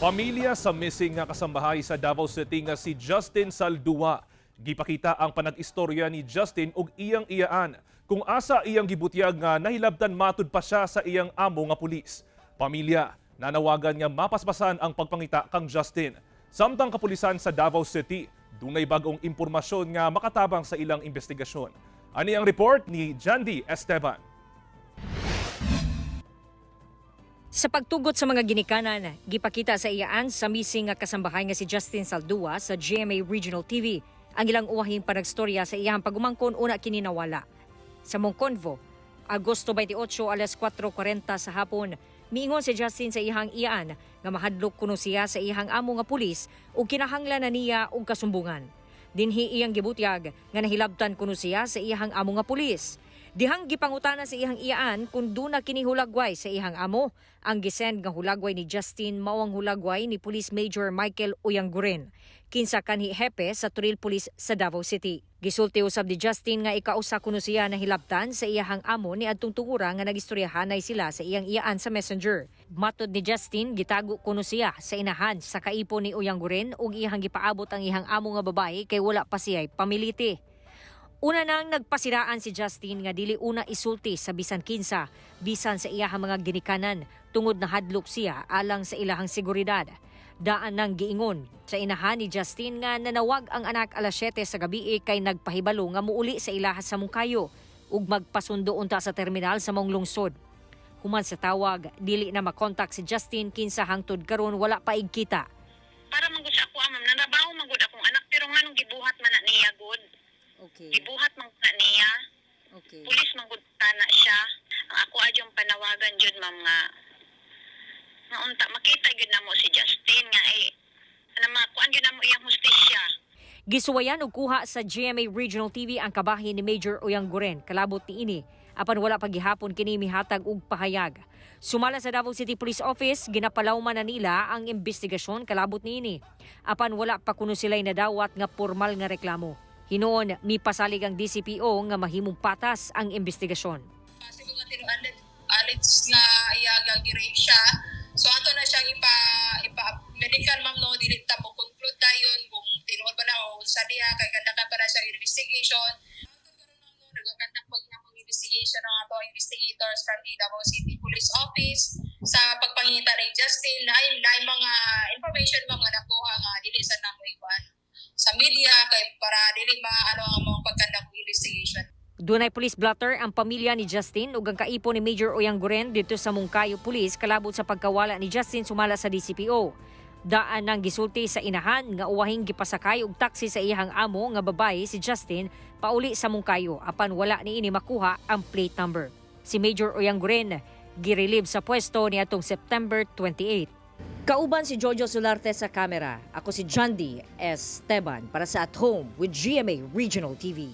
Pamilya sa missing nga kasambahay sa Davao City nga si Justin Saldua. Gipakita ang panag-istorya ni Justin ug iyang iyaan kung asa iyang gibutyag nga nahilabtan matud pa siya sa iyang amo nga pulis. Pamilya nanawagan nga mapaspasan ang pagpangita kang Justin. Samtang kapulisan sa Davao City, dunay bag-ong impormasyon nga makatabang sa ilang investigasyon. Ani ang report ni Jandy Esteban. Sa pagtugot sa mga ginikanan, gipakita sa iyaan sa missing nga kasambahay nga si Justin Saldua sa GMA Regional TV ang ilang uwahing panagstorya sa iyang pagumangkon una kini nawala. Sa Mongconvo, Agosto 28, alas 4:40 sa hapon, miingon si Justin sa iyang iyaan nga mahadlok kuno siya sa iyang amo nga pulis ug kinahanglan na niya og kasumbungan. Dinhi iyang gibutyag nga nahilabtan kuno siya sa iyang amo nga pulis. Dihang gipangutana sa iyang iyaan kung duna kini hulagway sa iyang amo. Ang gisend nga hulagway ni Justin mao ang hulagway ni Police Major Michael Uyangguren, kinsa kanhi hepe sa Toril Police sa Davao City. Gisulti usab ni Justin nga ikausa kuno siya nahilabtan sa iyahang amo ni adtong tungura nga nagistoryahanay sila sa iyang iyaan sa Messenger. Matod ni Justin, gitago kuno siya sa inahan sa kaipo ni Uyangguren ug iyahang gipaabot ang iyang amo nga babae kay wala pa siya'y pamiliti. Una nang nagpasiraan si Justin nga dili una isulti sa bisan kinsa, bisan sa iyahang mga ginikanan, tungod na hadlok siya alang sa ilahang seguridad. Daan nang giingon sa inahan ni Justin nga nanawag ang anak alas 7 sa gabi kay nagpahibalo nga muuli sa ilaha sa Mungkayo ug magpasundo unta sa terminal sa maong lungsod. Human sa tawag, dili na makontak si Justin, kinsa hangtod karon wala pa igkita. Para man gud sa ako, ma'am, nanabaho man gud akong anak, pero nganong gibuhat man na niya gud? Gibuhat man na niya. Pulis man gud kana siya. Ang ako adyong panawagan jud, ma'am, nga nga unta makita gyud namo si Justin nga eh ana makuan gyud namo iyang hustisya. Gisuwayan og kuha sa GMA Regional TV ang kabahin ni Major Uyangguren kalabot niini, apan wala pa gihapon kini mihatag og pahayag. Sumala sa Davao City Police Office, ginapalawman na nila ang investigasyon kalabot niini. Apan wala pa kuno sila'y nadawat nga formal nga reklamo. Hinuon, mipasalig ang DCPO nga mahimong patas ang investigasyon. Siguro nga tinuod alleged nga iya gi-rape siya. So ato na siyang ipa ipa medical, ma'am, no, dili ta mo conclude dayon kung tinuod ba na o unsa diha kay conduct pa na siya investigation. Nagakandak maghihapon investigation ang ato investigators from the Davao City Police Office sa pagpangita ni Justin na ay mga information mga nakuha nga dili sa namo ikuan sa media kay para dili maano ang mga pagkandak investigation. Dunay police blotter ang pamilya ni Justin ug ang kaipo ni Major Uyangguren dito sa Mungkayo Police kalabot sa pagkawala ni Justin, sumala sa DCPO. Daan nang gisulti sa inahan nga uwahing gipasakay og taxi sa iyang amo nga babae si Justin pauli sa Mungkayo, apan wala niini makuha ang plate number. Si Major Uyangguren girelieve sa pwesto ni atong September 28. Kauban si Jojo Solarte sa kamera. Ako si Jandy Esteban para sa At Home with GMA Regional TV.